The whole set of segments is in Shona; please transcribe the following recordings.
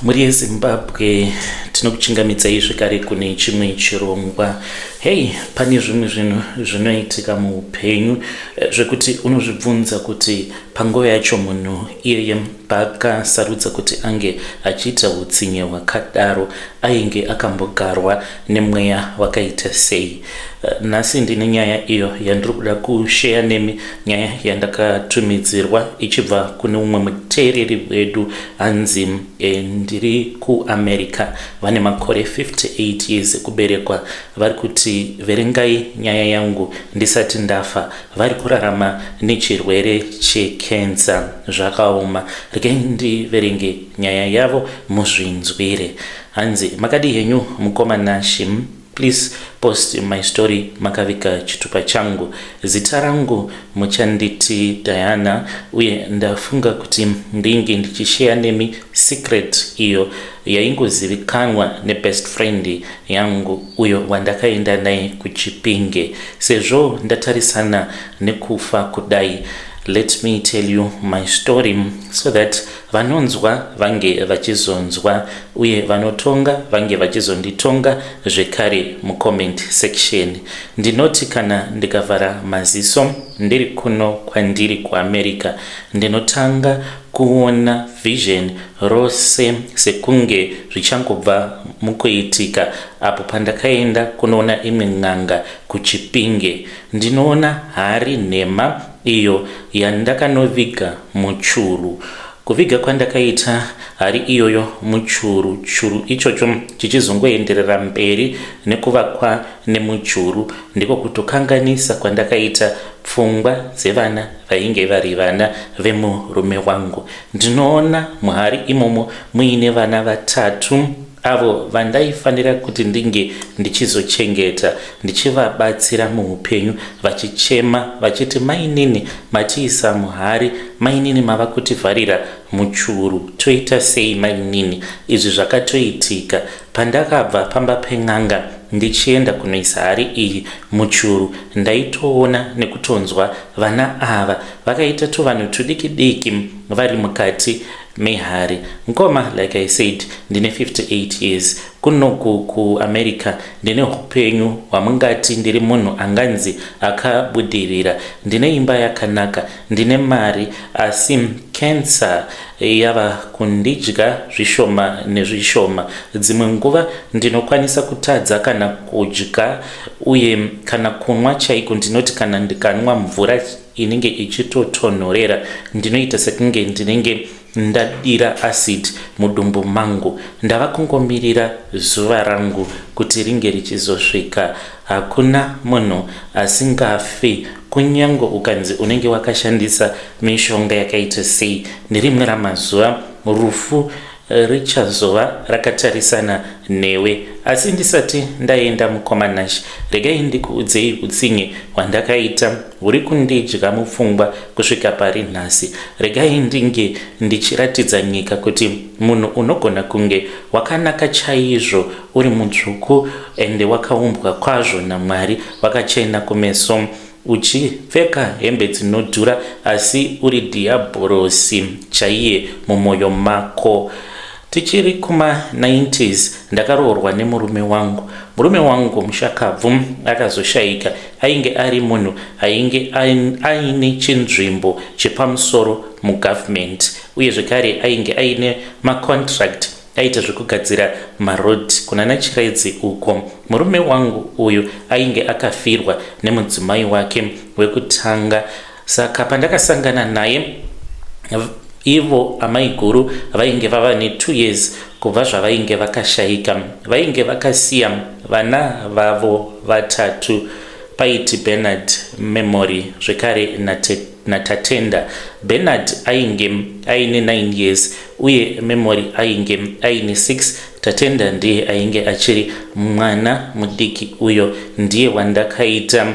Mhuri yeZimbabwe, tinokuchingamidzai zvekare kune chimwe chirongwa. Hei, pane zvimwe zvinhu zvinoitika muupenyu zvekuti unozvibvunza kuti panguva yacho munhu iyeye paakasarudza kuti ange achiita utsinye hwakadaro ainge akambogarwa nemweya wakaita sei. Nhasi ndine nyaya iyo yandiri kuda kusheya nemi, nyaya yandakatumidzirwa ichibva kune umwe muteereri wedu. Hanzi ndiri kuAmerica, vane makore 58 years ekuberekwa. Vari kuti verengai nyaya yangu ndisati ndafa. Vari kurarama nechirwere chekensa, zvakaoma. Regai ndiverenge nyaya yavo muzvinzwire. Hanzi, makadii henyu mukoma Nashi? Please post my story makaviga chitupa changu. Zita rangu muchanditi Diana, uye ndafunga kuti ndinge ndichisheya nemi secret iyo yaingozivikanwa nebest friend yangu uyo wandakaenda naye kuChipinge. Sezvo ndatarisana nekufa kudai, let me tell you my story so that vanonzwa vange vachizonzwa uye vanotonga vange vachizonditonga zvekare mucomment section. Ndinoti kana ndikavhara maziso ndiri kuno kwandiri kuAmerica, ndinotanga kuona vision rose sekunge zvichangobva mukuitika apo pandakaenda kunoona imwe n'anga kuChipinge. Ndinoona hari nhema iyo yandakanoviga muchuru. Kuviga kwandakaita hari iyoyo muchuru, churu ichocho chichizongoenderera mberi nekuvakwa nemuchuru, ndiko kutokanganisa kwandakaita pfungwa dzevana vainge vari vana vemurume wangu. Ndinoona muhari imomo muine vana vatatu avo vandaifanira kuti ndinge ndichizochengeta, ndichivabatsira muupenyu, vachichema vachiti, mainini matiisa muhari, mainini mava kutivharira muchuru, toita sei mainini? Izvi zvakatoitika pandakabva pamba pen'anga ndichienda kunoisa hari iyi muchuru. Ndaitoona nekutonzwa vana ava vakaita tuvanhu tudiki diki vari mukati mehari. Mukoma, like I said, ndine 58 years. Kunoku kuAmerica ndine upenyu hwamungati ndiri munhu anganzi akabudirira. Ndine imba yakanaka, ndine mari, asi cancer yava kundidya zvishoma nezvishoma. Dzimwe nguva ndinokwanisa kutadza kana kudya uye kana kunwa chaiko. Ndinoti kana ndikanwa mvura inenge ichitotonhorera, ndinoita sekunge ndinenge ndadira acid mudumbu mangu. Ndava kungomirira zuva rangu kuti ringe richizosvika. Hakuna munhu asingafi, kunyange ukanzi unenge wakashandisa mishonga yakaita sei, nerimwe ramazuva rufu richazova rakatarisana newe. Asi ndisati ndaenda, mukoma Nash, regai ndikuudzei utsinye hwandakaita huri kundidya mupfungwa kusvika pari nhasi. Regai ndinge ndichiratidza nyika kuti munhu unogona kunge wakanaka chaizvo, uri mutsvuku ende wakaumbwa kwazvo naMwari, wakachena kumeso, uchipfeka hembe dzinodhura, asi uri dhiyabhorosi chaiye mumwoyo mako. Tichiri kuma 90s ndakaroorwa nemurume wangu. Murume wangu mushakabvu akazoshaika. Ainge ari munhu ainge aine chinzvimbo chepamusoro mugovernment, uye zvekare ainge aine macontract aita zvekugadzira maroad kunana Chiredzi uko. Murume wangu uyu ainge akafirwa nemudzimai wake wekutanga, saka pandakasangana naye ivo amaiguru vainge vava ne2 years kubva zvavainge vakashaika. Vainge vakasiya vana vavo vatatu, paiti Bernard, Memory zvekare naTatenda. Bernard ainge aine 9 years uye Memory ainge aine 6. Tatenda ndiye ainge achiri mwana mudiki, uyo ndiye wandakaita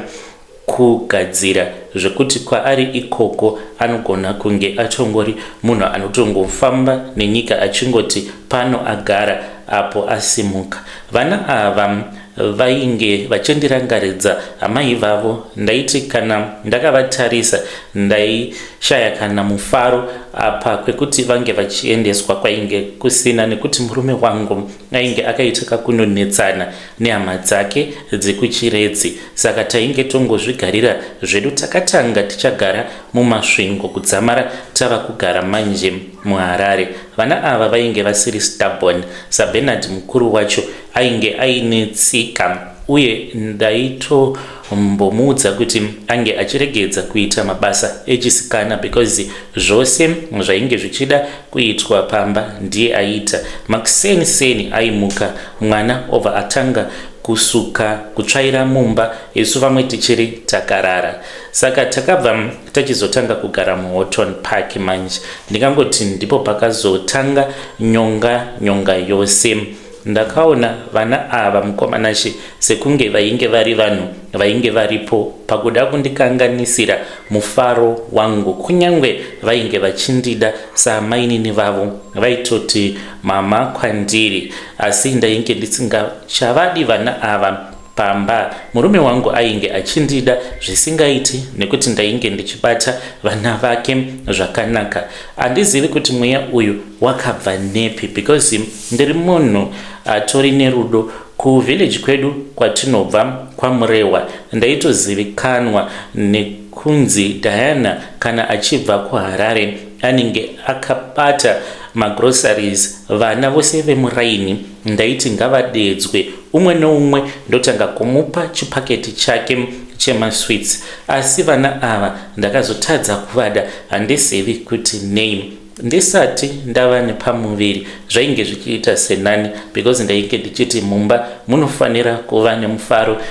kugadzira zvekuti kwaari ikoko anogona kunge atongori munhu anotongofamba nenyika achingoti pano agara apo asimuka. Vana ava Vainge vachindirangaridza amai vavo ndaiti kana ndakavatarisa ndaishaya kana mufaro apa kwekuti vange vachiendeswa kwainge kusina nekuti murume wangu ainge akaita kakunonetsana nehama dzake dzekuChiredzi saka tainge tongozvigarira zvedu takatanga tichagara muMasvingo kudzamara tava kugara manje muHarare. Vana ava vainge vasiri stubborn saBernard mukuru wacho Ainge aine tsika uye ndaitombomuudza kuti ange achiregedza kuita mabasa echisikana because zvose zvainge zvichida kuitwa pamba ndiye aiita. Makuseni seni aimuka mwana obva atanga kusuka kutsvaira mumba isu vamwe tichiri takarara. Saka takabva tachizotanga kugara muHorton Park manje. Ndingangoti ndipo pakazotanga nyonga nyonga yose. Ndakaona vana ava mukoma Nashe sekunge vainge vari vanhu vainge varipo pakuda kundikanganisira mufaro wangu kunyangwe vainge vachindida saamainini vavo vaitoti mama kwandiri asi ndainge ndisingachavadi vana ava Pamba murume wangu ainge achindida zvisingaiti nekuti ndainge ndichibata vana vake zvakanaka. Handizivi kuti mweya uyu wakabva nepi because ndiri munhu atori nerudo. Kuvillage kwedu kwatinobva kwaMurehwa ndaitozivikanwa nekunzi Diana kana achibva kuHarare anenge akabata magroceries vana vose vemuraini Ndaiti ngavadeedzwe umwe neumwe ndotanga kumupa chipaketi chake chemasweets asi vana ava ndakazotadza kuvada handizivi kuti nei. Ndisati ndava nepamuviri zvainge zvichiita senani because ndainge ndichiti mumba munofanira kuva nemufaro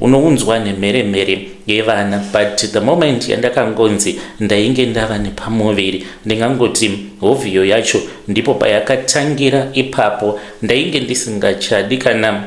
unounzwa nemheremhere yevana but the moment yandakangonzi ndainge ndava nepamuviri ndingangoti hovhiyo yacho ndipo payakatangira ipapo ndainge ndisingachadi kana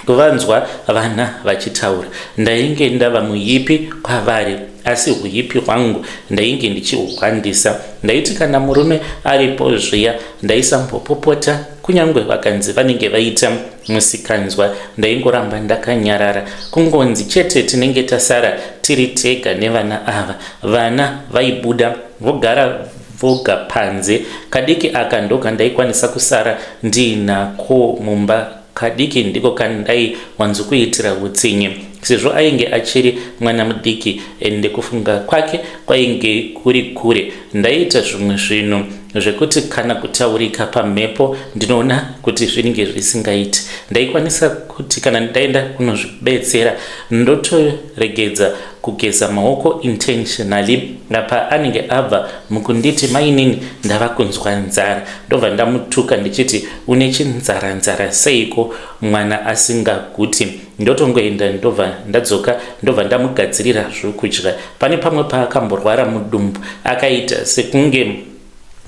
kuvanzwa vana vachitaura ndainge ndava muipi kwavari asi huipi hwangu ndainge ndichihwandisa ndaiti kana murume aripo zviya ndaisambopopota kunyange vakanzi vanenge vaita musikanzwa ndaingoramba ndakanyarara kungonzi chete tinenge tasara tiri tega nevana ava vana vaibuda vogara voga panze. Kadiki aka ndokandaikwanisa kusara ndiinako mumba kadiki ndiko kandaiwanzokuitira hutsinye sezvo ainge achiri mwana mudiki ende kufunga kwake kwainge kuri kure. Ndaiita zvimwe zvinhu zvekuti kana kutaurika pamhepo ndinoona kuti zvinenge zvisingaiti. Ndaikwanisa kuti kana ndaenda kunozvibetsera ndotoregedza Kugeza maoko intentionally apa anenge abva mukunditi mainini ndava kunzwa nzara ndobva ndamutuka ndichiti une chinzara nzara seiko mwana asingaguti ndotongoenda ndobva ndadzoka ndobva ndamugadzirira zvokudya pane pamwe paakamborwara mudumbu akaita sekunge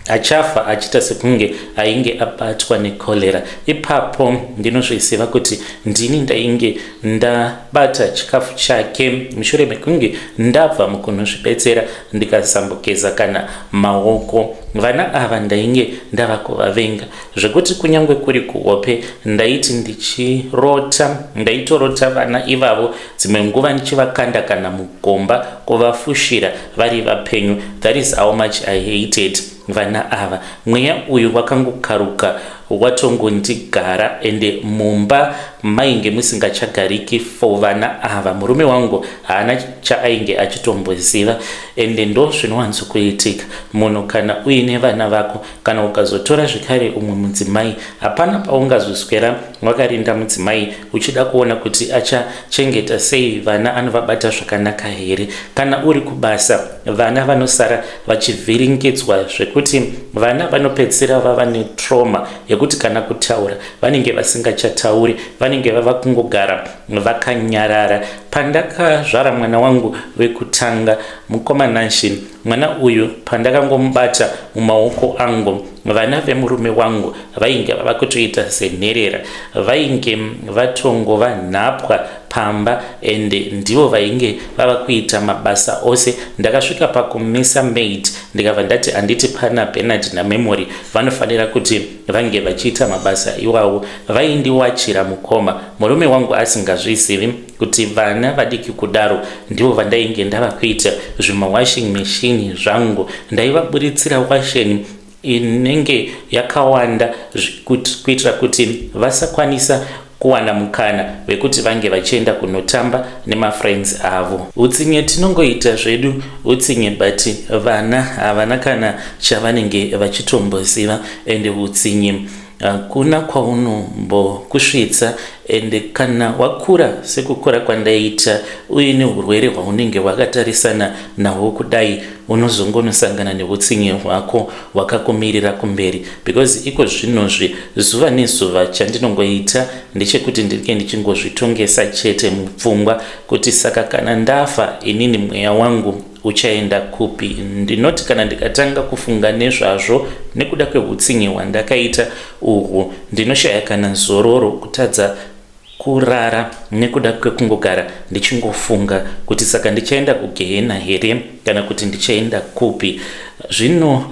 Achafa achiita sekunge ainge abatwa necholera. Ipapo ndinozviziva kuti ndini ndainge ndabata chikafu chake mushure mekunge ndabva mukunozvibetsera ndikasambogeza kana maoko. Vana ava ndainge ndava kuvavenga zvekuti kunyange kuri kuhope ndaiti ndichirota ndaitorota vana ivavo dzimwe nguva ndichivakanda kana mugomba kuvafushira vari vapenyu that is how much I hated vana ava mweya uyu wakangokaruka watongondigara ende mumba mainge musingachagariki for vana ava murume wangu haana chaainge achitomboziva ende ndo zvinowanzokuitika munhu kana uine vana vako Kana ukazotora zvekare umwe mudzimai, hapana paungazoswera wakarinda mudzimai uchida kuona kuti achachengeta sei vana anovabata zvakanaka here. Kana uri kubasa, vana vanosara vachivhiringidzwa zvekuti vana vanopedzisira vava netrauma yekuti kana kutaura vanenge vasingachatauri, vanenge vava kungogara vakanyarara. Pandakazvara mwana wangu wekutanga, mukoma Nashe, mwana uyu pandakangomubata mumaoko angu, vana vemurume wangu vainge vava kutoita senherera. Vainge vatongova nhapwa pamba ende ndivo vainge vava kuita mabasa ose. Ndakasvika pakumisa maid ndikabva ndati handiti pana Bernard naMemory vanofanira kuti vange vachiita mabasa iwawo. Vaindiwachira mukoma, murume wangu asingazvizivi kuti vana vadiki kudaro ndivo vandainge ndava kuita zvimawashing machine zvangu. Ndaivaburitsira washeni inenge yakawanda kuitira kuti vasakwanisa kuwana mukana wekuti vange vachienda kunotamba nemafriends avo. Utsinye tinongoita zvedu utsinye but vana havana kana chavanenge vachitomboziva ende utsinye hakuna kwaunombokusvitsa ende kana wakura sekukura kwandaita uine urwere hwaunenge wakatarisana nahwo kudai unozongonosangana neutsinye hwako hwakakumirira kumberi because iko zvinozvi zuva nezuva chandinongoita ndechekuti ndinge ndichingozvitongesa chete mupfungwa kuti saka kana ndafa inini mweya wangu uchaenda kupi. Ndinoti kana ndikatanga kufunga nezvazvo nekuda kwehutsinye hwandakaita uhwu ndinoshaya kana zororo kutadza kurara nekuda kwekungogara ndichingofunga kuti saka ndichaenda kugehena here kana kuti ndichaenda kupi. Zvino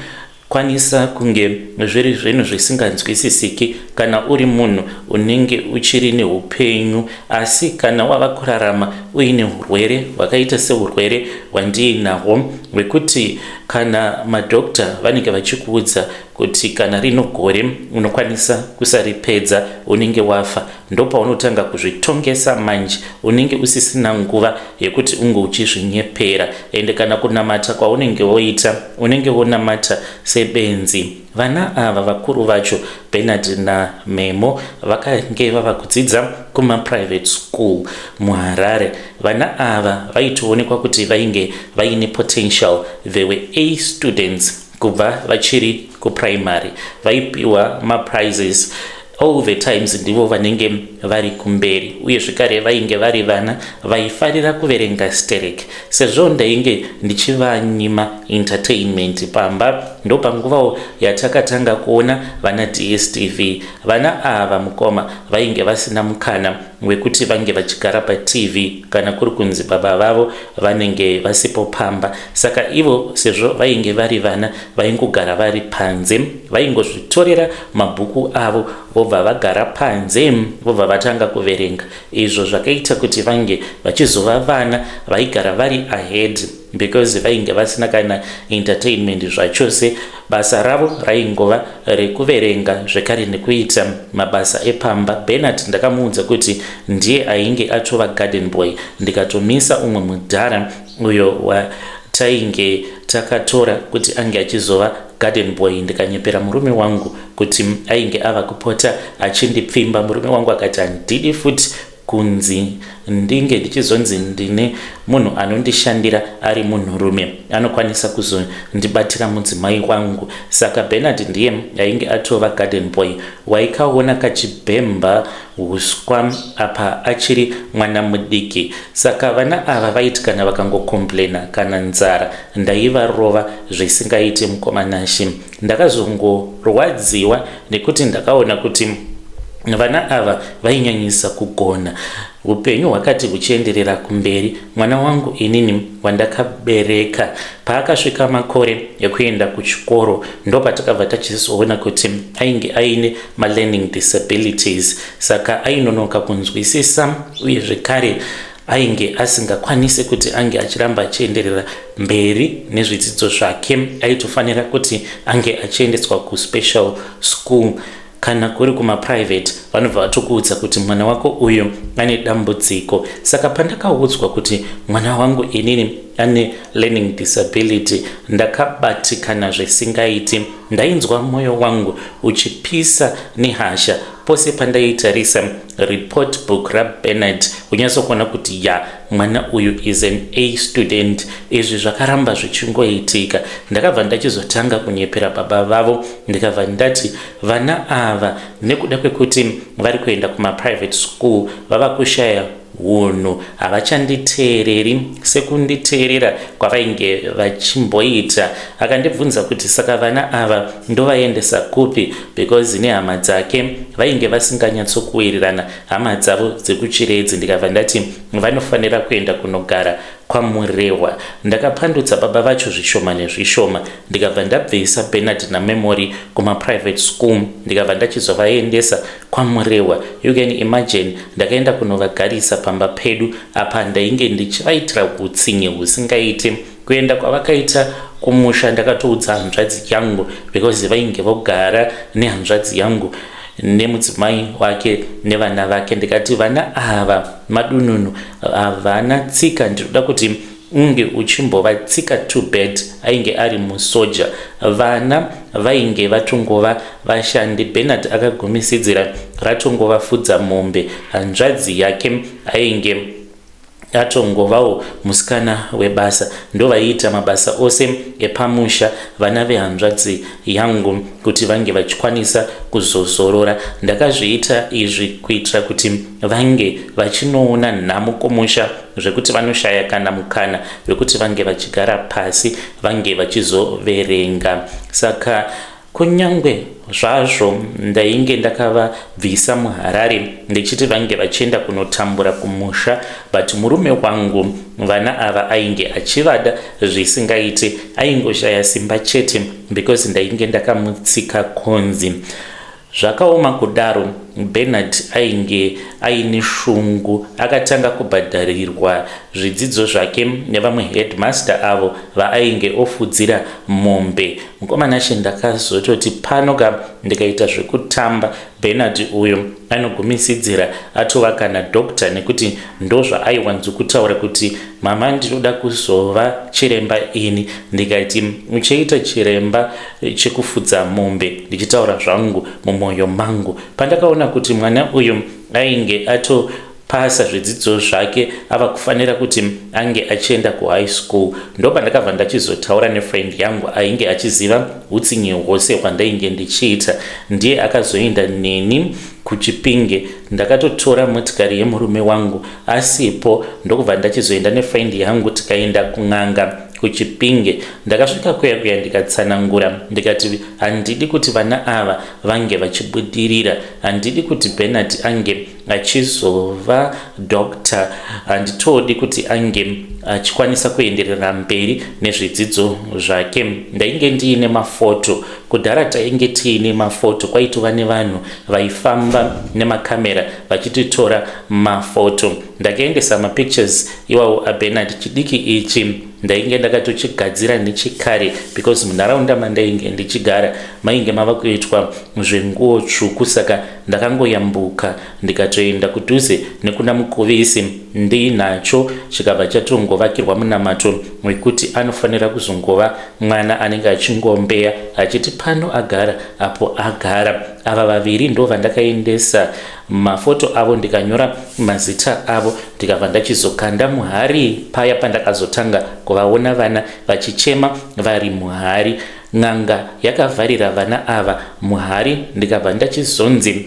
kwanisa kunge zviri zvinhu zvisinganzwisisiki kana uri munhu unenge uchiri neupenyu asi kana wava kurarama uine urwere hwakaita seurwere hwandiinahwo hwekuti kana madhokta vanenge vachikuudza kuti kana rino gore unokwanisa kusaripedza unenge wafa Ndopaunotanga kuzvitongesa manje unenge usisina nguva yekuti unge uchizvinyepera ende kana kunamata kwaunenge woita unenge wonamata sebenzi. Vana ava vakuru vacho Bernard naMemo vakange vava kudzidza kumaprivate school muHarare. Vana ava vaitoonekwa kuti vainge vaine potential they were A students kubva vachiri kuprimary vaipiwa maprizes all the times ndivo vanenge vari kumberi uye zvekare vainge vari vana vaifarira kuverenga sterek sezvo ndainge ndichivanyima entertainment pamba ndopanguvawo yatakatanga kuona vana DSTV vana ava mukoma vainge vasina mukana wekuti vange vachigara paTV kana kuri kunzi baba vavo vanenge vasipo pamba saka ivo sezvo vainge vari vana vaingogara vari panze vaingozvitorera mabhuku avo vobva vagara panze vobva vatanga kuverenga izvo zvakaita kuti vange vachizova vana vaigara vari ahead because vainge vasina kana entertainment zvachose basa ravo raingova rekuverenga zvekare nekuita mabasa epamba Bernard ndakamuudza kuti ndiye ainge atova garden boy ndikatomisa umwe mudhara uyo watainge takatora kuti ange achizova garden boy ndikanyepera murume wangu kuti ainge ava kupota achindipfimba murume wangu akati handidi futi kunzi ndinge ndichizonzi ndine munhu anondishandira ari munhurume anokwanisa kuzondibatira mudzimai wangu saka Bernard ndiye ainge atova garden boy waikaona kachibhemba huswa apa achiri mwana mudiki saka vana ava vaiti kana vakangocomplaina kana nzara ndaivarova zvisingaiti mukoma Nashe ndakazongorwadziwa nekuti ndakaona kuti vana ava vainyanyisa kugona upenyu hwakati huchienderera kumberi mwana wangu inini wandakabereka paakasvika makore ekuenda kuchikoro ndopatakabva tachizoona kuti ainge aine malearning disabilities saka ainonoka kunzwisisa uye zvekare ainge asingakwanise kuti ange achiramba achienderera mberi nezvidzidzo zvake aitofanira kuti ange achiendeswa kuspecial school kana kuri kumaprivate vanobva vatokuudza kuti mwana wako uyu ane dambudziko saka pandakaudzwa kuti mwana wangu inini ane learning disability ndakabatikana zvisingaiti ndainzwa mwoyo wangu uchipisa nehasha pose pandaitarisa report book raBernard kunyatsokuona kuti ya mwana uyu is an A student izvi zvakaramba zvichingoitika ndakabva ndachizotanga kunyepera baba vavo ndikabva ndati vana ava nekuda kwekuti vari kuenda kumaprivate school vava kushaya hunhu havachanditeereri sekunditeerera kwavainge vachimboita. Akandibvunza kuti saka vana ava ndovaendesa kupi because nehama dzake vainge vasinganyatsokuwirirana hama dzavo dzekuChiredzi ndikabva ndati vanofanira kuenda kunogara kwaMurehwa. Ndakapandutsa baba vacho zvishoma nezvishoma ndikabva ndabvisa Bernard naMemory kumaprivate school ndikabva ndachizovaendesa kwaMurehwa. You can imagine ndakaenda kunovagarisa pamba pedu apa ndainge ndichivaitira hutsinye husingaite. Kuenda kwavakaita kumusha ndakatoudza hanzvadzi yangu because vainge vogara nehanzvadzi yangu nemudzimai wake nevana vake ndikati vana ava madununu havana tsika ndinoda kuti unge uchimbovatsika too bad ainge ari musoja vana vainge vatongova vashandi Bernard akagumisidzira ratongova fudza mombe hanzvadzi yake ainge atongovawo musikana webasa ndovaiita mabasa ose epamusha vana vehanzvadzi yangu kuti vange vachikwanisa kuzozorora ndakazviita izvi kuitira kuti vange vachinoona nhamo kumusha zvekuti vanoshaya kana mukana wekuti vange vachigara pasi vange vachizoverenga saka Kunyangwe zvazvo ndainge ndakavabvisa muHarare ndichiti vange vachienda kunotambura kumusha but murume wangu vana ava ainge achivada zvisingaite aingoshaya simba chete because ndainge ndakamutsika konzi. Zvakaoma kudaro Bernard ainge aine shungu akatanga kubhadharirwa zvidzidzo zvake nevamwe headmaster avo vaainge ofudzira mombe. Mukoma Nashe ndakazototi pano ka ndikaita zvekutamba Bernard uyo anogumisidzira atova kana doctor nekuti ndozvaaiwanzokutaura kuti mama ndinoda kuzova chiremba ini ndikati uchaita chiremba chekufudza mombe ndichitaura zvangu mumwoyo mangu pandakaona kuti mwana uyu ainge ato pasa zvidzidzo zvake ava kufanira kuti ange achienda kuhigh school ndopandakabva ndachizotaura nefriend yangu ainge achiziva utsinye hwose hwandainge ndichiita ndiye akazoenda neni kuchipinge ndakatotora motikari yemurume wangu asipo ndokubva ndachizoenda nefriend yangu tikaenda kun'anga kuchipinge ndakasvika kuya kuya ndikatsanangura ndikati handidi kuti vana ava vange vachibudirira handidi kuti bernard ange achizova doctor handitodi kuti ange achikwanisa kuenderera mberi nezvidzidzo zvake ndainge ndiine mafoto kudhara tainge tiine mafoto kwaitova nevanhu vaifamba nemakamera vachititora mafoto ndakaendesa mapictures iwawo abernard chidiki ichi ndainge ndakatochigadzira nechekare because munharaunda mandainge ndichigara mainge mava kuitwa zvenguo tsvuku saka ndakangoyambuka ndikatoenda kudhuze nekuna mukuvisi ndiinacho chikabva chatongovakirwa munamato wekuti anofanira kuzongova mwana anenge achingombeya achiti pano agara apo agara ava vaviri ndo vandakaendesa mafoto avo ndikanyora mazita avo ndikabva ndachizokanda muhari paya pandakazotanga kuvaona vana vachichema vari muhari n'anga yakavharira vana ava muhari ndikabva ndachizonzi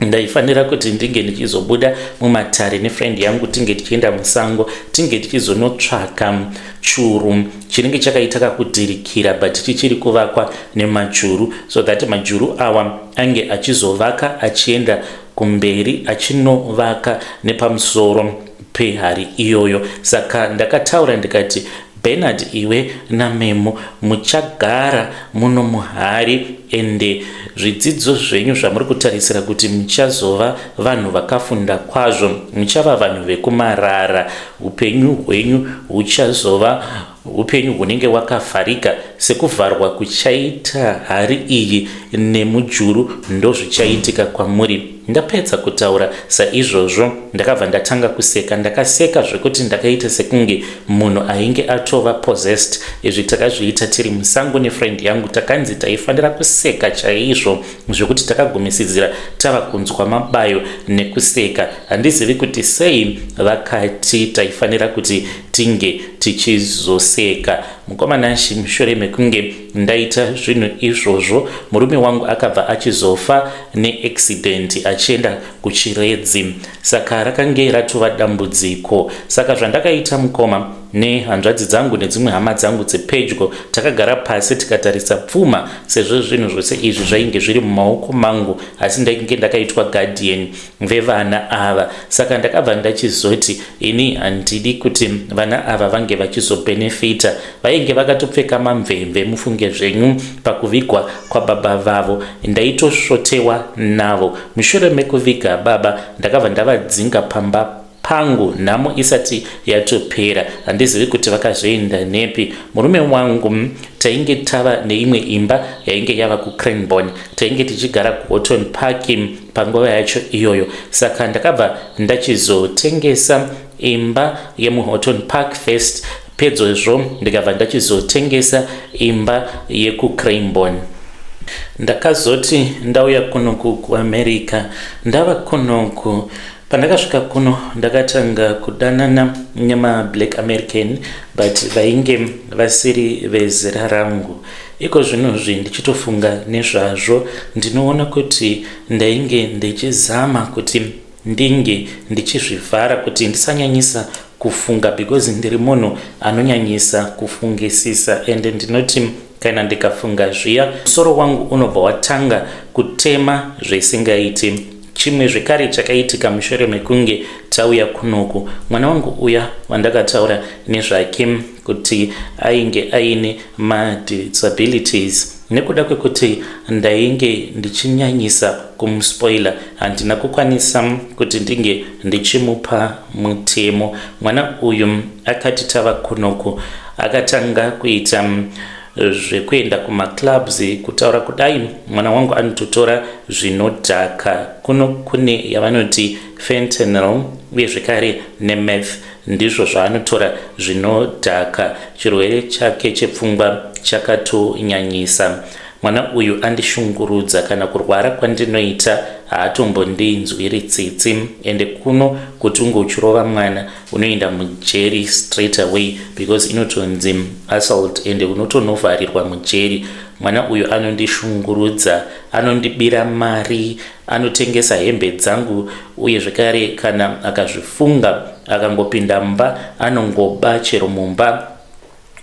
ndaifanira kuti ndinge ndichizobuda mumatare nefriend yangu tinge tichienda musango tinge tichizonotsvaka churu chinenge chakaita kakudhirikira but chichiri kuvakwa nemajuru so that majuru awa ange achizovaka achienda kumberi achinovaka nepamusoro pehari iyoyo saka ndakataura ndikati Bernard iwe naMemo muchagara muno muhari ende zvidzidzo zvenyu zvamuri kutarisira kuti muchazova vanhu vakafunda kwazvo muchava vanhu vekumarara upenyu hwenyu huchazova upenyu hunenge wakavharika sekuvharwa kuchaita hari iyi nemujuru ndozvichaitika kwamuri ndapedza kutaura saizvozvo ndakabva ndatanga kuseka ndakaseka zvekuti ndakaita sekunge munhu ainge atova possessed izvi takazviita tiri musango nefriend yangu takanzi taifanira kuseka chaizvo zvekuti takagumisidzira tava kunzwa mabayo nekuseka handizivi kuti sei vakati taifanira kuti tinge tichizoseka. Mukoma Nashy mushure mekunge ndaita zvinhu izvozvo murume wangu akabva achizofa neaccident achienda kuChiredzi saka rakange ratova dambudziko. Saka zvandakaita mukoma nehanzvadzi dzangu nedzimwe hama dzangu dzepedyo takagara pasi tikatarisa pfuma sezvo zvinhu zvose izvi zvainge zviri mumaoko mangu asi ndainge ndakaitwa guardian vevana ava saka ndakabva ndachizoti ini handidi kuti vana ava vange vachizobhenefita vainge vakatopfeka mamvemve mufunge zvenyu pakuvigwa kwababa vavo ndaitosvotewa navo mushure mekuviga baba ndakabva ndavadzinga pamba pangu nhamo isati yatopera handizivi kuti vakazoenda nepi murume wangu tainge tava neimwe imba yainge yava kuCranborne tainge tichigara kuHorton Park panguva yacho iyoyo saka ndakabva ndachizotengesa imba yemuHorton Park first pedzozvo ndikabva ndachizotengesa imba yekuCranborne ndakazoti ndauya kunoku kuAmerica ndava kunoku pandakasvika kuno ndakatanga kudanana nemablack American but vainge vasiri vezera rangu iko zvinozvi ndichitofunga nezvazvo ndinoona kuti ndainge ndichizama kuti ndinge ndichizvivhara kuti ndisanyanyisa kufunga because ndiri munhu anonyanyisa kufungisisa ende ndinoti kana ndikafunga zviya musoro wangu unobva watanga kutema zvisingaiti chimwe zvekare chakaitika mushure mekunge tauya kunoku mwana wangu uya wandakataura nezvake kuti ainge aine madisabilities nekuda kwekuti ndainge ndichinyanyisa kumuspoila handina kukwanisa kuti ndinge ndichimupa mutemo mwana uyu akati tava kunoku akatanga kuita zvekuenda kumaclubs kutaura kudai mwana wangu anototora zvinodhaka kuno kune yavanoti fentanyl uye zvekare nemeth ndizvo zvaanotora zvinodhaka chirwere chake chepfungwa chakatonyanyisa mwana uyu andishungurudza kana kurwara kwandinoita haatombondinzwiri tsitsi ende kuno kuti unge uchirova mwana unoenda mujeri straight away because inotonzi assault ende unotonovharirwa mujeri mwana uyu anondishungurudza anondibira mari anotengesa hembe dzangu uye zvekare kana akazvifunga akangopinda mumba anongoba chero mumba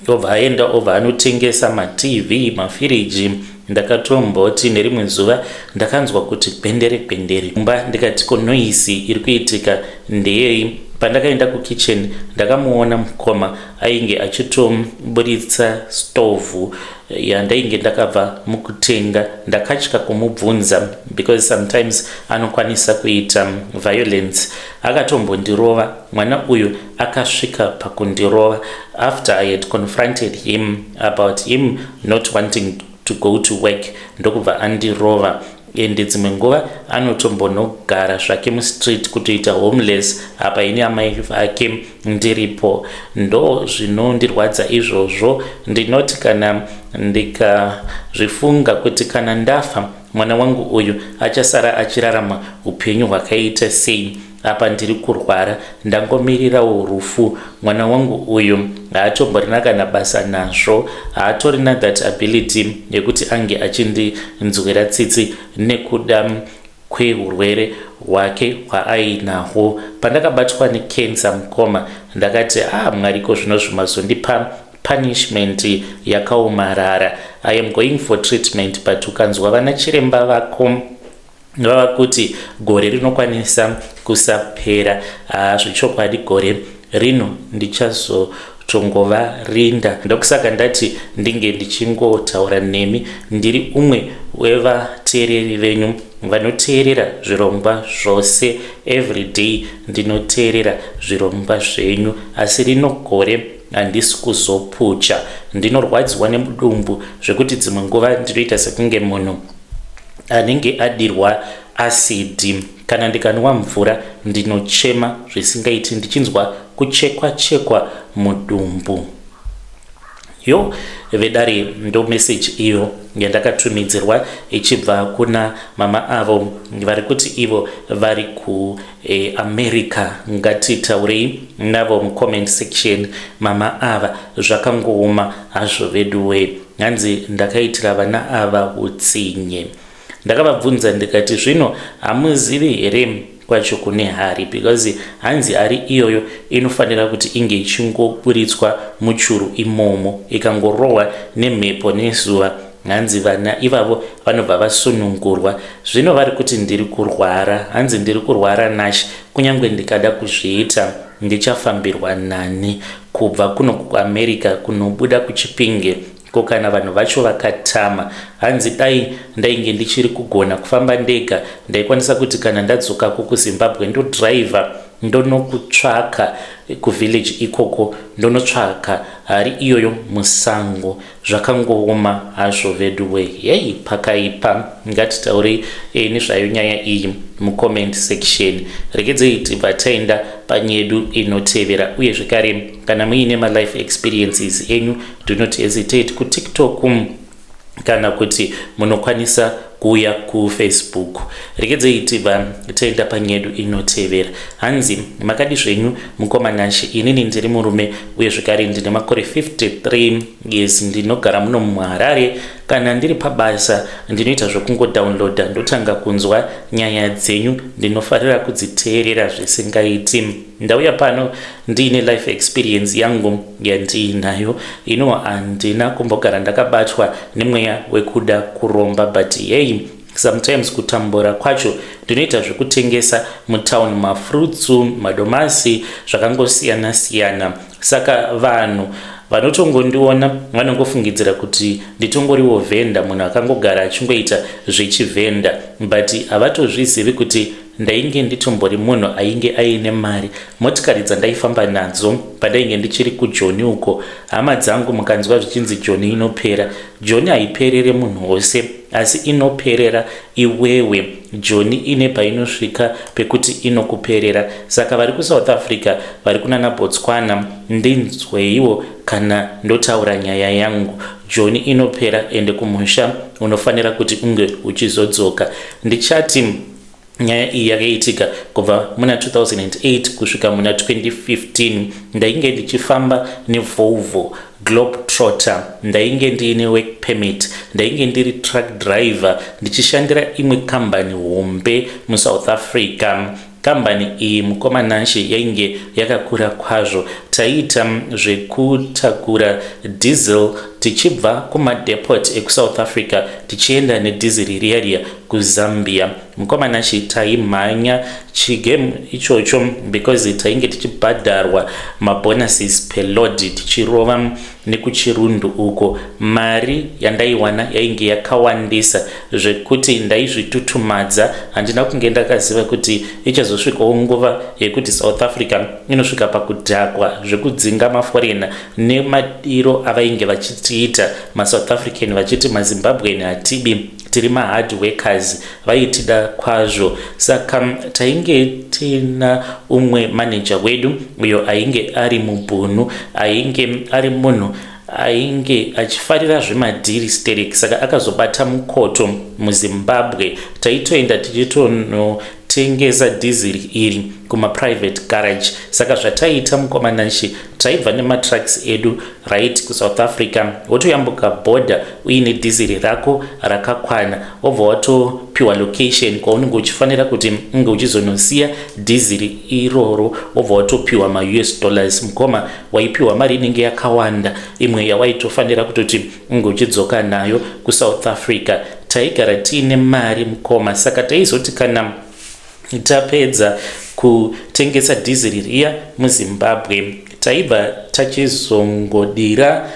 obva aenda obva anotengesa maTV mafiriji ndakatomboti nerimwe zuva ndakanzwa kuti gwendere gwendere mumba ndikati ko noise iri kuitika ndeyei pandakaenda kukitchen ndakamuona mukoma ainge achitoburitsa stovhu yandainge ndakabva mukutenga ndakatya kumubvunza because sometimes anokwanisa kuita violence akatombondirova mwana uyu akasvika pakundirova after I had confronted him about him not wanting to go to work ndokubva andirova ende dzimwe nguva anotombonogara zvake mustreet kutoita homeless apa ini amai vake ndiripo ndo zvinondirwadza izvozvo ndinoti kana ndikazvifunga kuti kana ndafa mwana wangu uyu achasara achirarama upenyu hwakaita sei apa ndiri kurwara ndangomirirawo rufu mwana wangu uyu haatomborina kana basa nazvo haatorina that ability yekuti ange achindinzwira tsitsi nekuda kweurwere hwake hwaainahwo pandakabatwa necancer mukoma ndakati ah mwariko zvino zvimazondipa punishment yakaomarara I am going for treatment but ukanzwa vana chiremba vako vava kuti gore rinokwanisa kusapera zvechokwadi gore rino ndichazotongovarinda ndokusaka ndati ndinge ndichingotaura nemi ndiri umwe wevateereri venyu vanoteerera zvirongwa zvose everyday ndinoteerera zvirongwa zvenyu asi rino gore handisi kuzopucha ndinorwadziwa nemudumbu zvekuti dzimwe nguva ndinoita sekunge munhu anenge adirwa acid kana ndikanwa mvura ndinochema zvisingaiti ndichinzwa kuchekwa chekwa mudumbu. Yo vedare, ndo message iyo yandakatumidzirwa ichibva kuna mama avo vari kuti ivo vari kuAmerica. Ngatitaurei navo mucomment section. Mama ava, zvakangooma hazvo veduwe. Hanzi ndakaitira vana ava utsinye. Ndakavabvunza ndikati, "Zvino hamuzivi here kwacho kune hari?" Because hanzi hari iyoyo inofanira kuti inge ichingoburitswa muchuru imomo, ikangorohwa nemhepo nezuva, hanzi vana ivavo vanobva vasunungurwa. Zvino vari kuti ndiri kurwara. Hanzi ndiri kurwara Nash, kunyange ndikada kuzviita ndichafambirwa nani kubva kuno kuAmerica kunobuda kuChipinge? Ko kana vanhu vacho vakatama? Hanzi dai ndainge ndichiri kugona kufamba ndega, ndaikwanisa kuti kana ndadzokako kuZimbabwe ndodhiraivha, ndonokutsvaka kuvillage ikoko, ndonotsvaka hari iyoyo musango. Zvakangooma hazvo veduwe. Hei, pakaipa. Ngatitaurei nezvayo nyaya iyi mucomment section. Regedzei tibva taenda panyedu inotevera. Uye zvekare, kana muine malife experiences enyu, do not hesitate kuTikTok kana kuti munokwanisa kuuya kuFacebook. Regedzei tibva taenda panyedu inotevera. Hanzi, "Makadi zvenyu mukoma Nashe? Inini ndiri murume uye zvekare ndine makore 53 years. Ndinogara muno muHarare. Kana ndiri pabasa ndinoita zvokungodownloada, ndotanga kunzwa nyaya dzenyu. Ndinofarira kudziteerera zvisingaiti. Ndauya pano ndiine life experience yangu yandiinayo ino. Handina kumbogara ndakabatwa nemweya wekuda kuromba, but hei, sometimes kutambura kwacho. Ndinoita zvekutengesa mutown, mafruits, madomasi, zvakangosiyana siyana. Saka vanhu vanotongondiona vanongofungidzira kuti nditongoriwo vhenda, munhu akangogara achingoita zvechivhenda, but havatozvizivi kuti ndainge nditombori munhu ainge aine mari. Motikari dzandaifamba nadzo pandainge ndichiri kuJoni uko, hama dzangu, mukanzwa zvichinzi Joni inopera, Joni haiperere munhu wose, asi inoperera iwewe. Joni ine painosvika pekuti inokuperera. Saka vari kuSouth Africa, vari kunana Botswana, ndinzweiwo kana ndotaura nyaya yangu. Joni inopera, ende kumusha unofanira kuti unge uchizodzoka. Ndichati nyaya iyi yakaitika kubva muna 2008 kusvika muna 2015. Ndainge ndichifamba neVolvo Globe Trotter. Ndainge ndiine work permit. Ndainge ndiri truck driver, ndichishandira imwe kambani hombe muSouth Africa. Kambani iyi, mukoma Nashe, yainge yakakura kwazvo. Taiita zvekutakura diesel tichibva kumadepot ekuSouth Africa, tichienda nedhizeri riya riya kuZambia. Mukoma Nashe, taimhanya chigame ichocho because tainge tichibhadharwa mabonuses per load. Tichirova nekuChirundu uko, mari yandaiwana yainge yakawandisa zvekuti ndaizvitutumadza. Handina kunge ndakaziva kuti ichazosvikawo nguva yekuti South Africa inosvika pakudhakwa zvekudzinga maforeigner, nemadiro avainge vachitiita maSouth African, vachiti maZimbabwean hatibi, tiri mahard workers. Vaitida kwazvo. Saka tainge tina umwe maneja wedu uyo ainge ari mubhunu, ainge ari munhu ainge achifarira zvemadhiri sterek. Saka akazobata mukoto muZimbabwe. Taitoenda tichitonotengesa dhiziri iri kumaprivate garage. Saka zvataiita, mukoma Nashe, taibva nematrucks edu right kuSouth Africa, wotoyambuka bhodha uine dhiziri rako rakakwana, wobva watopiwa location kwaunenge uchifanira kuti unge uchizonosiya dhiziri iroro, wobva watopiwa maUS dollars. Mukoma, waipiwa mari inenge yakawanda, imwe yawaitofanira kutoti unge uchidzoka nayo kuSouth Africa. Taigara tiine mari, mukoma. Saka taizoti kana tapedza kutengesa dhiziri riya muZimbabwe, taibva tachizongodira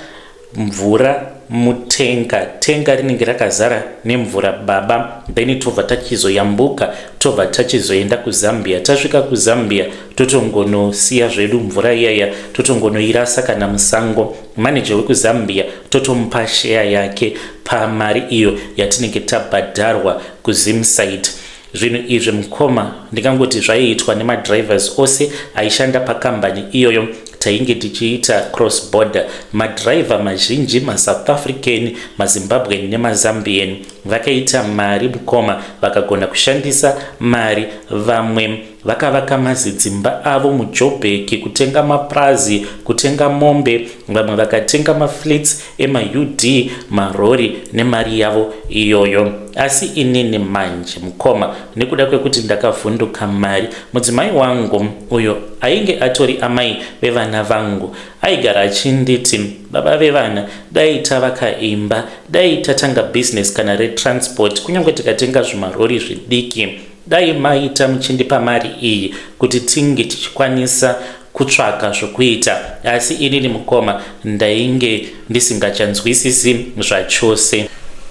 mvura mutenga. Tenga rinenge rakazara nemvura, baba. Then tobva tachizoyambuka, tobva tachizoenda kuZambia. Tasvika kuZambia, totongonosiya zvedu mvura iyaya, totongonoirasa kana musango. Maneja wekuZambia totomupa sheya yake pamari iyo yatinenge tabhadharwa kuZimsite. Zvinhu izvi, mukoma, ndingangoti zvaiitwa nemadrivers ose aishanda pakambani iyoyo. tainge tichiita cross border. Madriver mazhinji maSouth African, maZimbabwean nemaZambian vakaita mari mukoma, vakagona kushandisa mari. Vamwe vakavaka mazidzimba avo muJoburg, kutenga mapurazi, kutenga mombe. Vamwe vakatenga mafleets emaUD, marori nemari yavo iyoyo. Asi inini manje mukoma, nekuda kwekuti ndakavhunduka mari, mudzimai wangu uyo ainge atori amai vevana vangu aigara achinditi, "Baba vevana, dai tavaka imba, dai tatanga bhizinesi kana retransport, kunyange tikatenga zvimarori zvidiki, dai maita muchindipa mari iyi kuti tinge tichikwanisa kutsvaka zvokuita." Asi inini mukoma ndainge ndisingachanzwisisi zvachose.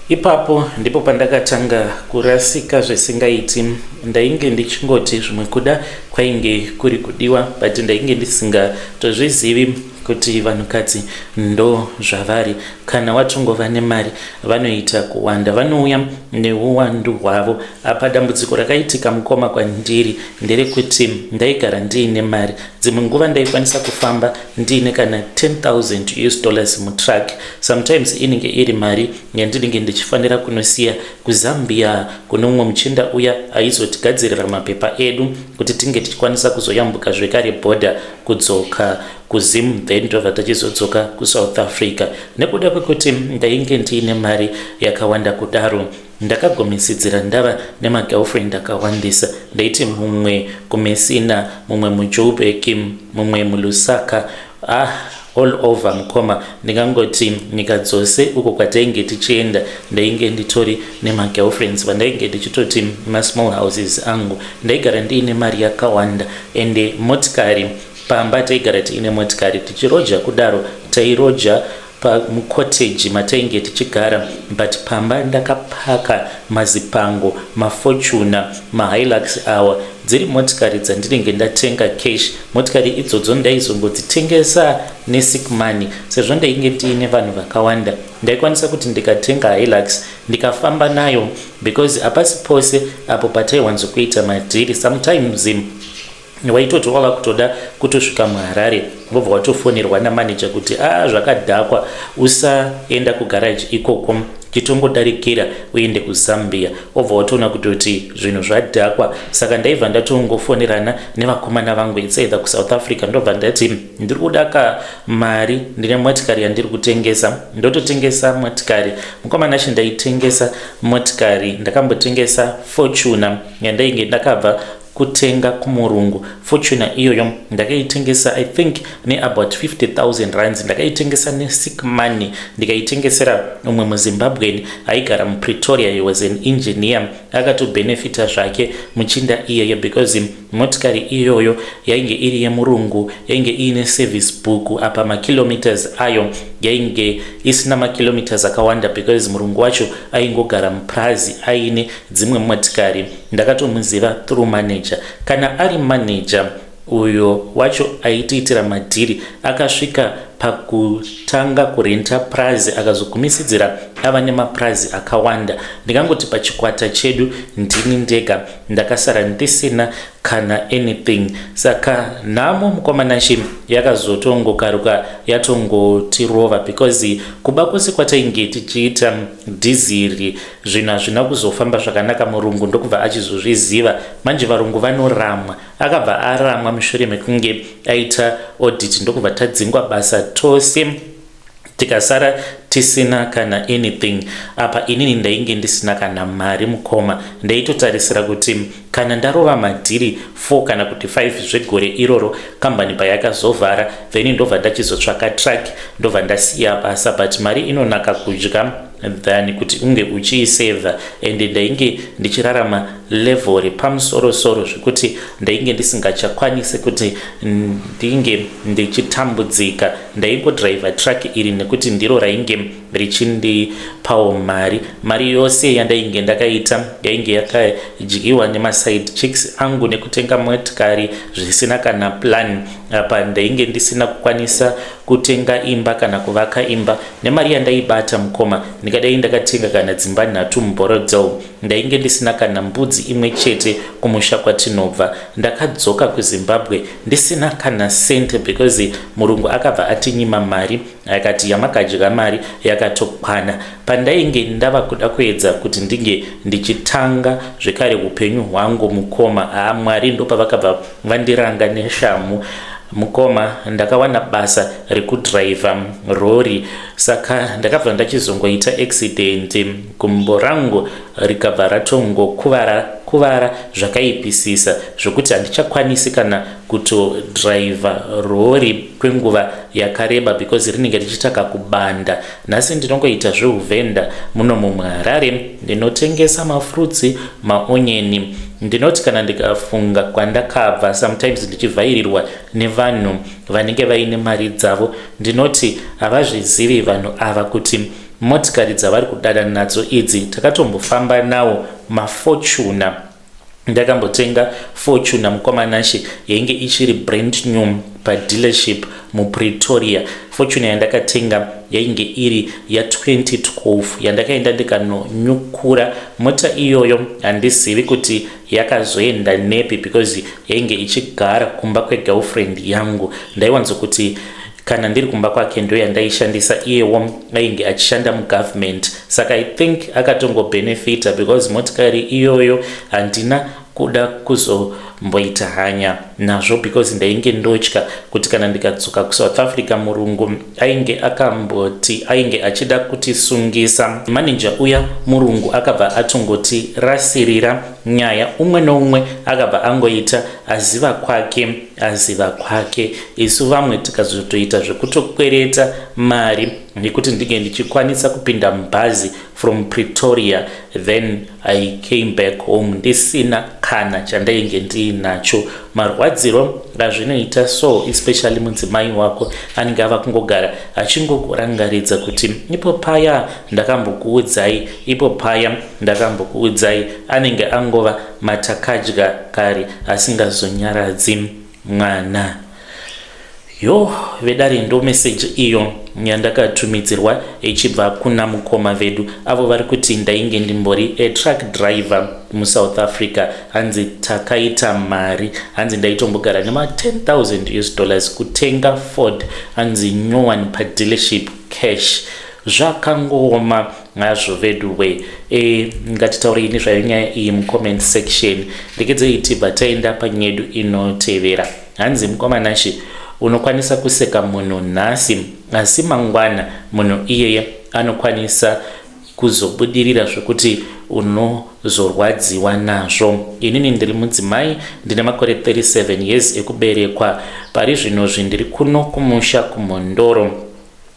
Ipapo ndipo pandakatanga kurasika zvisingaiti. Ndainge ndichingoti zvimwe kuda kwainge kuri kudiwa, but ndainge ndisingatozvizivi kuti vanhukadzi ndo zvavari. Kana watongova nemari, vanoita kuwanda, vanouya neuwandu hwavo. Apa dambudziko rakaitika mukoma kwandiri nderekuti ndaigara ndiine mari. Dzimwe nguva ndaikwanisa kufamba ndiine kana 10,000 US dollars mutruck. Sometimes inenge iri mari yandinenge ndichifanira kunosiya kuZambia kune mumwe muchinda uya aizotigadzirira mapepa edu kuti tinge tichikwanisa kuzoyambuka zvekare bhodha kudzoka kuZim, then tobva tachizodzoka kuSouth Africa. Nekuda kwekuti ndainge ndiine mari yakawanda kudaro, ndakagumisidzira ndava nemagirlfriend akawandisa. Ndaiti mumwe kuMessina, mumwe muJoburg, mumwe muLusaka, ah, all over mukoma. Ndingangoti nyika dzose uko kwatainge tichienda, ndainge nditori nemagirlfriends vandainge ndichitoti masmall houses angu. Ndaigara ndiine mari yakawanda ende motikari. Pamba taigara tiine motikari, tichiroja kudaro. Tairoja pamucottage matainge tichigara, but pamba ndakapaka mazipango, maFortuner, maHilux awa, dziri motikari dzandinenge ndatenga cash. Motikari idzodzo ndaizongodzitengesa nesick money. Sezvo ndainge ndiine vanhu vakawanda, ndaikwanisa kuti ndikatenga Hilux ndikafamba nayo, because hapasi pose apo pataiwanzokuita madhiri. Sometimes waitoti wava kutoda kutosvika muHarare, vobva watofonerwa namaneja kuti, "A, ah, zvakadhakwa, usaenda kugaraji ikoko, chitongodarikira uende kuZambia." Obva watoona kutoti zvinhu zvadhakwa. Saka ndaibva ndatongofonerana nevakomana vangu, it's either kuSouth Africa, ndobva ndati ndiri kuda ka mari, ndine motikari yandiri kutengesa. Ndototengesa motikari mukomana achi. Ndaitengesa motikari, ndakambotengesa Fortuner yandainge ndakabva kutenga kumurungu. Fortuner iyoyo ndakaitengesa, I think, neabout 50,000 rands. Ndakaitengesa nesick money, ndikaitengesera umwe muZimbabwean aigara muPretoria. He was an engineer. Akatobhenefita zvake muchinda iyeye, because motikari iyoyo yainge iri yemurungu, yainge iine service book. Apa makilometers ayo yainge isina makilometers akawanda, because murungu wacho aingogara mupurazi aine dzimwe motikari. Ndakatomuziva through manager. Kana ari manager uyo wacho aitiitira madhiri, akasvika pakutanga kurenta prazi, akazogumisidzira ava nemapurazi akawanda. Ndingangoti pachikwata chedu ndini ndega ndakasara ndisina kana anything. Saka nhamo mukomanashi yakazotongokaruka, yatongotirova, because kuba kwose kwatainge tichiita dhiziri, zvinhu hazvina kuzofamba zvakanaka. Murungu ndokubva achizozviziva manje. Varungu vanoramwa. Akabva aramwa mushure mekunge aita audit, ndokubva tadzingwa basa tose, tikasara tisina kana anything. Apa inini ndainge ndisina kana mari mukoma. Ndaitotarisira kuti kana ndarova madhiri 4 kana kuti 5 zvegore iroro, kambani payakazovhara, then ndobva ndachizotsvaka truck, ndobva ndasiya basa. But mari inonaka kudya than kuti unge uchiisevha, ende ndainge ndichirarama level repamusorosoro zvekuti ndainge ndisingachakwanisi kuti ndinge ndichitambudzika. Ndaingodhiraivha truck iri nekuti ndiro rainge richindipawo mari. Mari yose yandainge ndakaita yainge yakadyiwa nemaside chicks angu nekutenga motikari zvisina kana plan. Apa ndainge ndisina kukwanisa kutenga imba kana kuvaka imba. Nemari yandaibata mukoma, ndingadai ndakatenga kana dzimba nhatu muBorrowdale. Ndainge ndisina kana mbudzi imwe chete kumusha kwatinobva. Ndakadzoka kuZimbabwe ndisina kana cent because murungu akabva atinyima mari akati yamakadya mari yakatokwana. Pandainge ndava kuda kuedza kuti ndinge ndichitanga zvekare upenyu hwangu mukoma, haa Mwari ndopavakabva vandiranga neshamhu. Mukoma, ndakawana basa rekudriver rori saka ndakabva ndachizongoita accident gumbo rangu rikabva ratongokuvara kuvara zvakaipisisa zvokuti handichakwanisi kana kutodriver rori kwenguva yakareba because rinenge richitaka kubanda. Nhasi ndinongoita zveuvhenda muno muHarare, ndinotengesa mafruits, maonyeni. Ndinoti kana ndikafunga kwandakabva sometimes ndichivhairirwa nevanhu vanenge vaine mari dzavo, ndinoti havazvizivi vanhu ava kuti motikari dzavari kudada nadzo idzi takatombofamba nawo maFortuner. Ndakambotenga Fortuner, mukoma Nashe, yainge ichiri brand new padealership muPretoria. Fortuner yandakatenga yainge iri ya2012 yandakaenda ndikanonyukura mota iyoyo. Handizivi kuti yakazoenda nepi because yainge ichigara kumba kwegirlfriend yangu. Ndaiwanzokuti kana ndiri kumba kwake ndo yandaishandisa, iyewo ainge achishanda mugovernment, saka I think akatongobhenefita because motikari iyoyo handina kuda kuzomboita hanya nazvo because ndainge ndotya kuti kana ndikadzoka kuSouth Africa, murungu ainge akamboti ainge achida kutisungisa. Maneja uya murungu akabva atongoti rasirira nyaya, umwe neumwe akabva angoita aziva kwake aziva kwake. Isu vamwe tikazotoita zvekutokwereta mari nekuti ndinge ndichikwanisa kupinda mubhazi from Pretoria. Then I came back home ndisina kana chandainge ndiinacho. Marwadziro azvinoita so, especially mudzimai wako anenge ava kungogara achingokurangaridza kuti ipo paya ndakambokuudzai, ipo paya ndakambokuudzai. Anenge angova matakadya kare asingazonyaradzi mwana. Yo vedare, ndo meseji iyo yandakatumidzirwa ichibva kuna mukoma vedu avo vari kuti ndainge ndimbori atruck driver muSouth Africa. Hanzi takaita mari, hanzi ndaitombogara nema 10,000 US dollars kutenga Ford, hanzi new one padealership, cash. Zvakangooma hazvo veduwe. Ngatitaurei nezvayo nyaya iyi mucomment section. Rekedzei tibva taenda panyedu inotevera. Hanzi mukoma Nashe, unokwanisa kuseka munhu nhasi, asi mangwana munhu iyeye anokwanisa kuzobudirira zvokuti unozorwadziwa nazvo. Inini ndiri mudzimai, ndine makore 37 years ekuberekwa. Pari zvinozvi ndiri kuno kumusha kuMhondoro.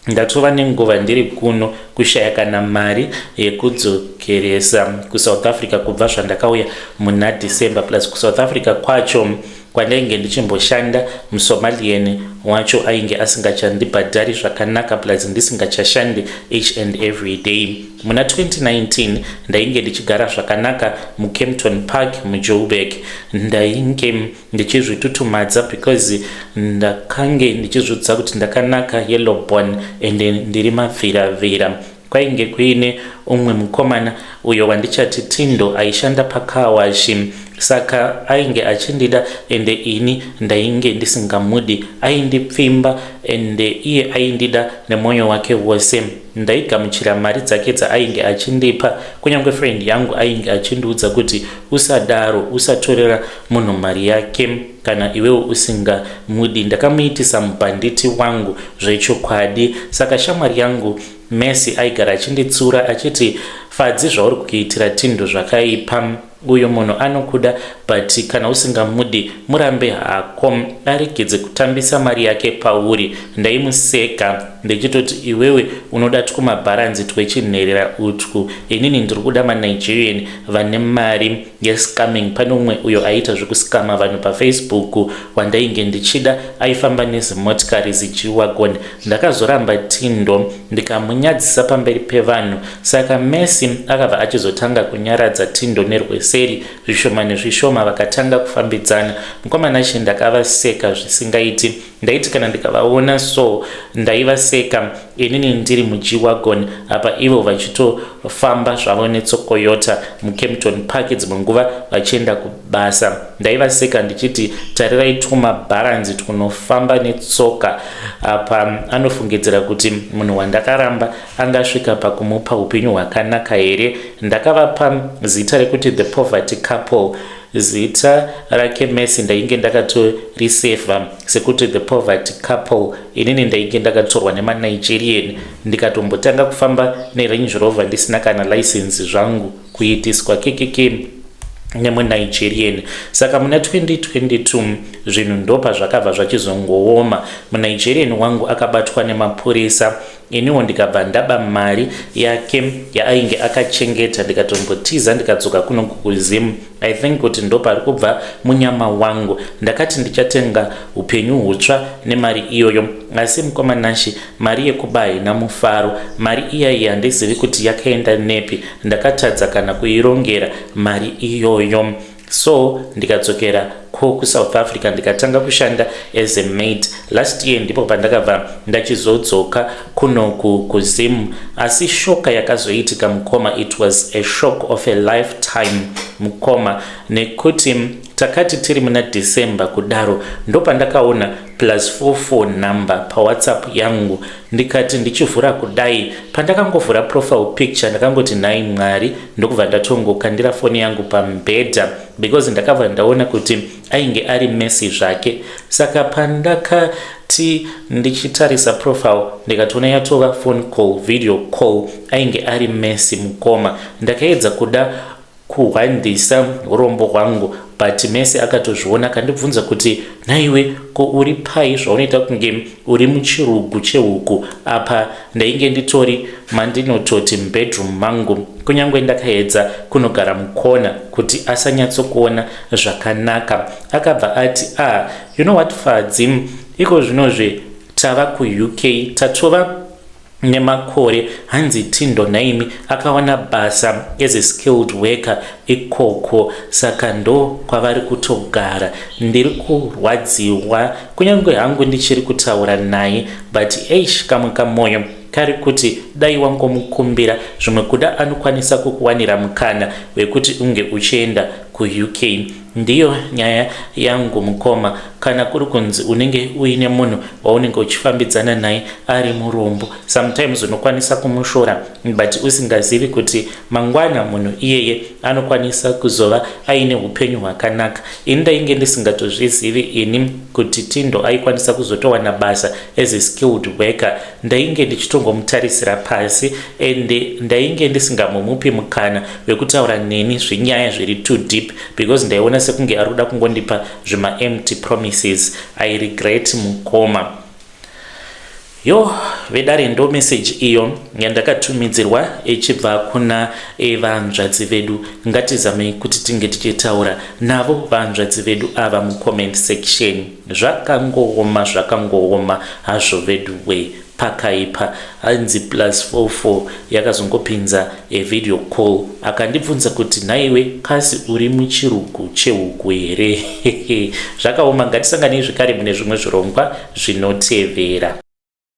Ndatova nenguva ndiri kuno, kushaya kana mari yekudzokeresa kuSouth Africa kubva zvandakauya muna December. Plus kuSouth Africa kwacho kwandainge ndichimboshanda, muSomalian wacho ainge asingachandibhadhari zvakanaka, plus ndisingachashandi each and every day. Muna 2019 ndainge ndichigara zvakanaka muKempton Park muJoburg. Ndainge ndichizvitutumadza because ndakange ndichizviudza kuti ndakanaka, yellow bone, ende ndiri mabviravira. Kwainge kuine umwe mukomana uyo wandichati Tindo, aishanda pacarwash, saka ainge achindida ende ini ndainge ndisingamudi. Aindipfimba ende iye aindida nemwoyo wake wose. Ndaigamuchira mari dzake dzaainge achindipa, kunyange friend yangu ainge achindiudza kuti usadaro, usatorera munhu mari yake kana iwewo usingamudi. Ndakamuitisa mubhanditi wangu zvechokwadi. Saka shamwari yangu Messi aigara achinditsura achiti, "Fadzi, zvauri kuitira Tindo zvakaipa. Uyu munhu anokuda, but kana usingamudi murambe hako, aregedze kutambisa mari yake pauri." Ndaimuseka ndichitoti, "Iwewe unoda twumabharanzi twechinherera utwu, inini ndiri kuda maNigerian vane mari yescamming." Pane umwe uyo aiita zvekuskama vanhu paFacebook wandainge ndichida, aifamba nezimotikari ziG-Wagon. Ndakazoramba Tindo ndikamunyadzisa pamberi pevanhu. Saka Messi akabva achizotanga kunyaradza Tindo nerweseri, zvishoma nezvishoma vakatanga kufambidzana. Mukoma Nashe, ndakavaseka zvisingaiti. Ndaiti kana ndikavaona so ndaivaseka, inini ndiri muG-Wagon, apa ivo vachitofamba zvavo netsokoyota muKempton Park, dzimwe nguva vachienda kubasa. Ndaivaseka ndichiti, "Tarirai tumabharanzi tunofamba netsoka." Apa anofungidzira kuti munhu wandakaramba angasvika pakumupa upenyu hwakanaka here? Ndakavapa zita rekuti The Poverty Couple. Zita rake Messi ndainge ndakatorisevha sekuti The Poverty Couple. Inini ndainge ndakatorwa nemaNigerian, ndikatombotanga kufamba neRange Rover ndisina kana license zvangu, kuitiswa kekeke nemuNigerian. Saka muna 2022 zvinhu ndopa zvakabva zvachizongooma. MuNigerian wangu akabatwa nemapurisa, iniwo ndikabva ndaba mari yake yaainge akachengeta, ndikatombotiza, ndikadzoka kuno kuZim. I think kuti ndopari kubva munyama wangu. Ndakati ndichatenga upenyu hutsva nemari iyoyo, asi mukomanashi, mari yekuba haina mufaro. Mari iyai handizivi kuti yakaenda nepi. Ndakatadza kana kuirongera mari iyoyo. So ndikadzokera ko kuSouth Africa, ndikatanga kushanda as a maid. Last year ndipo pandakabva ndachizodzoka kunoku kuZim. Asi shock yakazoitika, mukoma, it was a shock of a lifetime, mukoma, nekuti takati tiri muna December kudaro, ndopandakaona +44 number paWhatsApp yangu. Ndikati ndichivhura kudai, pandakangovhura profile picture, ndakangoti, "Nhai Mwari!" Ndokubva ndatongokandira foni yangu pamubhedha, because ndakabva ndaona kuti ainge ari Messi zvake. Saka pandakati ndichitarisa profile, ndikatoona yatova phone call, video call. Ainge ari Messi, mukoma. Ndakaedza kuda kuhwandisa urombo hwangu, but Messi akatozviona, akandibvunza kuti, "Naiwe, ko uri pai zvaunoita kunge uri muchirugu chehuku?" Apa ndainge nditori mandinototi mubedroom mangu, kunyange ndakaedza kunogara mukona kuti asanyatsokuona zvakanaka. Akabva ati, "Ah, you know what, Fadzi, iko zvinozve tava kuUK, tatova nemakore." Hanzi Tindo naimi akawana basa as a skilled worker ikoko, saka ndo kwavari kutogara. Ndiri kurwadziwa, kunyange hangu ndichiri kutaura naye, but eish, kamwe kamwoyo kari kuti dai wangomukumbira, zvimwe kuda anokwanisa kukuwanira mukana wekuti unge uchienda kuUK. Ndiyo nyaya yangu, mukoma. Kana kuri kunzi unenge uine munhu waunenge uchifambidzana naye ari murombo, sometimes unokwanisa kumushora, but usingazivi kuti mangwana munhu iyeye anokwanisa kuzova aine upenyu hwakanaka. Ini ndainge ndisingatozvizivi ini kuti Tindo aikwanisa kuzotowana basa as a skilled worker. Ndainge ndichitongomutarisira pasi, and ndainge ndisingamomupi mukana wekutaura neni zvenyaya zviri too deep, because ndaiona sekunge ari kuda kungondipa zvemaempty promises. I regret, mukoma. Yo, vedare, ndo meseji iyo yandakatumidzirwa ichibva kuna vanzvadzi vedu. Ngatizamei kuti tinge tichitaura navo vanzvadzi vedu ava mucomment section. Zvakangooma, zvakangooma hazvo vedu we, pakaipa. Hanzi +44 yakazongopinza evideo call, akandibvunza kuti, "Nhaiwe, kasi uri muchirugu chehuku here?" Zvakaoma. Ngatisanganei zvekare mune zvimwe zvirongwa zvinotevera.